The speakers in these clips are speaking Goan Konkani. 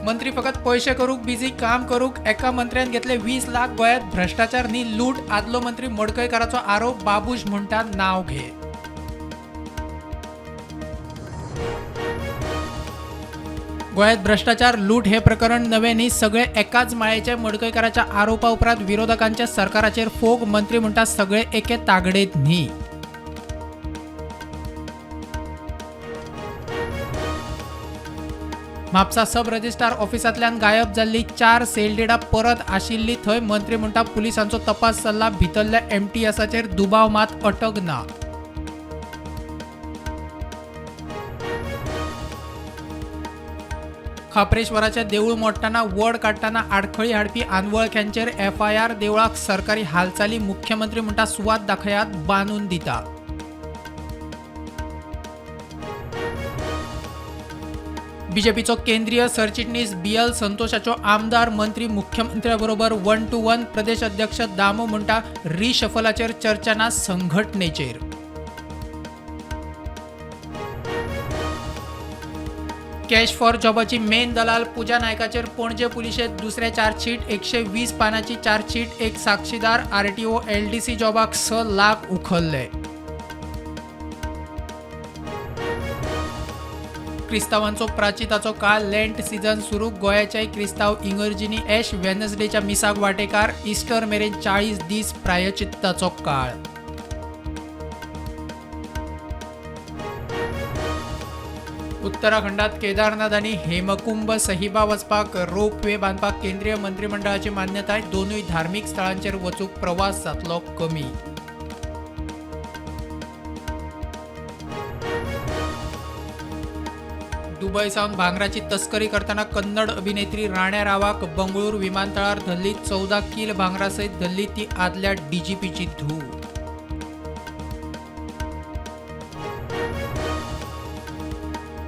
मंत्री फकत पयशे करूंक बिजी, काम करूंक. एका मंत्र्यान घेतले 20 लाख. गोंयांत भ्रश्टाचार न्ही लूट, आदलो मंत्री मडकयकाराचो आरोप. बाबूश म्हणटा नाव घे. गोंयांत भ्रश्टाचार लूट हे प्रकरण नवें न्ही, सगळे एकाच माळेचे. मडकयकाराच्या आरोपा उपरांत विरोधकांच्या सरकाराचेर फोग. मंत्री म्हणटा सगळे एके तागडेत न्ही. म्हापसा सब रजिस्ट्रार ऑफिसांतल्यान गायब जाल्ली 4 सेल डिडां परत आशिल्ली थंय. मंत्री म्हणटा पुलिसांचो तपास चल्ला, भितरल्या एमटीएसाचेर दुबाव मात अटक ना. खाप्रेश्वराचें देवूळ मोडटना वड काडटना आडखळी हाडपी आनवळख्यांचेर एफआयआर. देवळाक सरकारी हालचाली, मुख्यमंत्री म्हणटा सुवात दाखयात, बांदून दिता. बीजेपीचो केंद्रीय सरचिटणीस बीएल संतोषाचो आमदार मंत्री मुख्यमंत्र्या बरोबर 1 टू 1. प्रदेश अध्यक्ष दामू म्हणटा रिशफलाचेर चर्चा ना, संघटनेचेर. कॅश फॉर जॉबाची मेन दलाल पूजा नायकाचेर पणजे पुलिशेंत दुसरें चार्जशीट. 120 पानांची चार्जशीट. एक साक्षीदार. आरटीओ एलडीसी जॉबाक 6 लाख उखल्ले. क्रिस्तावांचो प्राचिताचो काळ, लेंट सीझन सुरू. गोंयाच्याय क्रिस्तांव इंगर्जींनी एश वेनसडेच्या मिसाक वांटेकार. इस्टर मेरेन 40 दीस प्रायचित्ताचो काळ. उत्तराखंडात केदारनाथ आनी हेमकुंभ साहिबा वचपाक रोप वे बांदपाक केंद्रीय मंत्रिमंडळाची मान्यताय. दोनूय धार्मीक स्थळांचेर वचूंक प्रवास जातलो कमी. दुबय सावन भांगराची तस्करी करतना कन्नड अभिनेत्री राण्या रावाक बंगळूर विमानतळार धरली. 14 कील भांगरा सयत धरली ती आदल्या डीजीपीची धूव.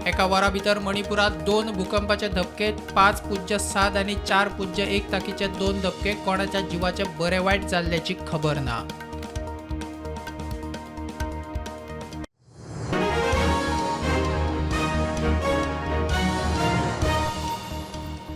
एका वरा भितर मणिपुरात 2 भूकंपाचे धपके. 5.7 आनी 4.1 ताकीचे 2 धपके. कोणाच्या जिवाचे बरे वायट जाल्ल्याची खबर ना.